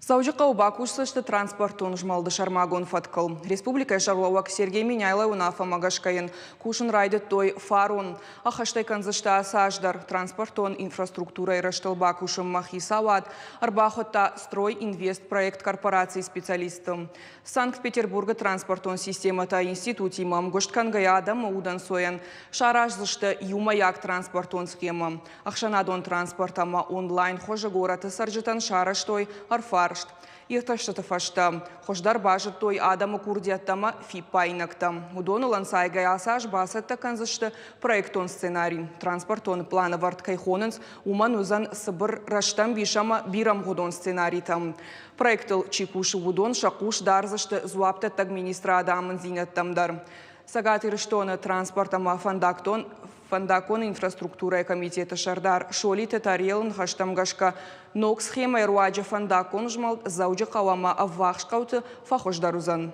Дзӕуджыхъӕуы бакусдзысты транспортон змӕлды сӕрмагонд фӕткыл. Республикӕйы сӕргълӕууӕг Сергей Меняйлойы уынаффӕмӕ гӕсгӕ йын кусын райдыдтой фарон. Ӕххӕстӕй кӕндзысты ацы аз дӕр. Транспортон инфраструктурӕйы рӕзтыл бакусынмӕ хицауад ӕрбахуыдта «Стройинвестпроект» корпорацийы специалистты. Санкт-Петербургы транспортон системӕтӕ институтимӕ ӕмгуыст кӕнгӕйӕ адӕмы удӕнцойӕн сараздзысты иумӕйаг транспортон схемӕ. Ӕхсӕнадон транспорт ӕмӕ онлайн хуызы горӕты цӕрджытӕн сарӕзтой ӕрфарст. Иртӕстыты фӕстӕ хуыздӕр базыдтой адӕмы курдиӕттӕ ӕмӕ фиппаинӕгтӕ. Уыдоныл ӕнцайгӕ ацы аз бацӕттӕ кӕндзысты проектон сценарий. Транспортон планӕвӕрд кӕй хонынц, уымӕн уыдзӕн цыбыр рӕстӕмбис ӕмӕ бирӕмгъуыдон сценаритӕ. Проектыл чи кусы, уыдон сӕ хъус дардзысты дзуапдӕттӕг министрады амынддзинӕдтӕм дӕр. Цӕгат Ирыстоны транспорт ӕмӕ фӕндаггон инфраструктурӕйы комитеты сӕрдар Солиты Тариелы ныхӕстӕм гӕсгӕ, ног схемӕйы руаджы фӕндаггон змӕлд Дзӕуджыхъӕу ӕмӕ ӕввахс хъӕуты фӕхуыздӕр уыдзӕн.